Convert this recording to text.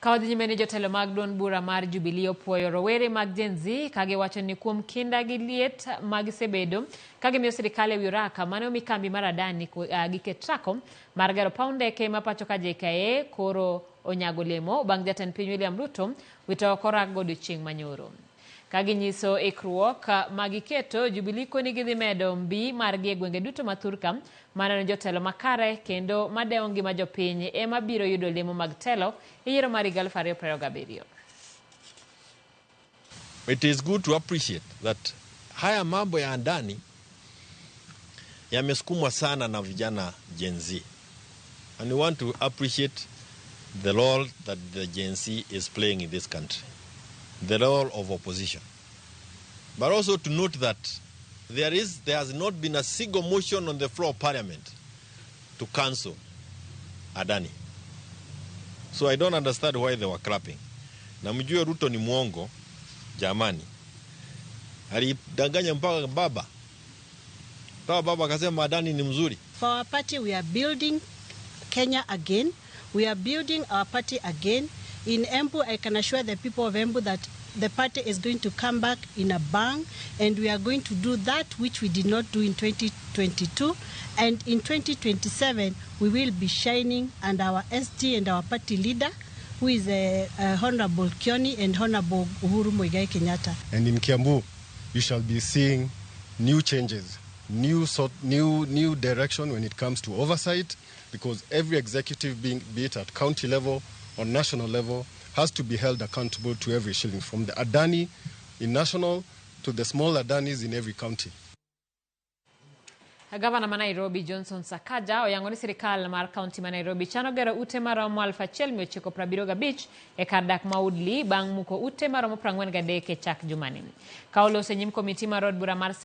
Ka wadhi nyime ni jotelo mag duond bura mar Jubilee opuoyo rowere mag Gen Z ka giwacho ni kuom kinda gi liet ma gisebedo ka gimiyo sirikal ewi oraka mane omi kambi mar Adani gi Ketraco mar gero paw ndeke ma pacho ka JKIA koro onyago olemo bang' jatend piny William Ruto wito oko orak go odiochieng' manyoro. Ka ginyiso ikruok ma giketo, Jubilee koni gidhi medo mbi margi e gwenge duto ma thurka maneno jotelo makare kendo madewo ngima jopiny ema biro yudo lemo mag telo e yiero mar higa 2027. It is good to appreciate that haya mambo ya Adani yamesukumwa sana na vijana Gen Z. And we want to appreciate the role that the Gen Z is playing in this country, the role of opposition. But also to note that there has not been a single motion on the floor of parliament to cancel Adani. So I don't understand why they were clapping. Na mjue Ruto ni mwongo, jamani. Alidanganya mpaka baba. Mpaka baba akasema Adani ni mzuri. For our party, we are building Kenya again. We are building our party again. In Embu, I can assure the people of Embu that the party is going to come back in a bang, and we are going to do that which we did not do in 2022. And in 2027, we will be shining, and our SG and our party leader, who is Honorable Kioni and Honorable Uhuru Muigai Kenyatta. And in Kiambu, you shall be seeing new changes, new direction when it comes to oversight, because every executive, be it at county level or national level, has to be held accountable to every shilling, from the Adani in national to the small Adanis in every county. Gavana ma Nairobi Johnson Sakaja oyango ni sirikal mar kaunti ma Nairobi chano gero ute maromo 1975 e kar dak ma Woodley bang' muko ute maromo 43 e chak jumani. Ka oloso e nyim komiti mar od bura mar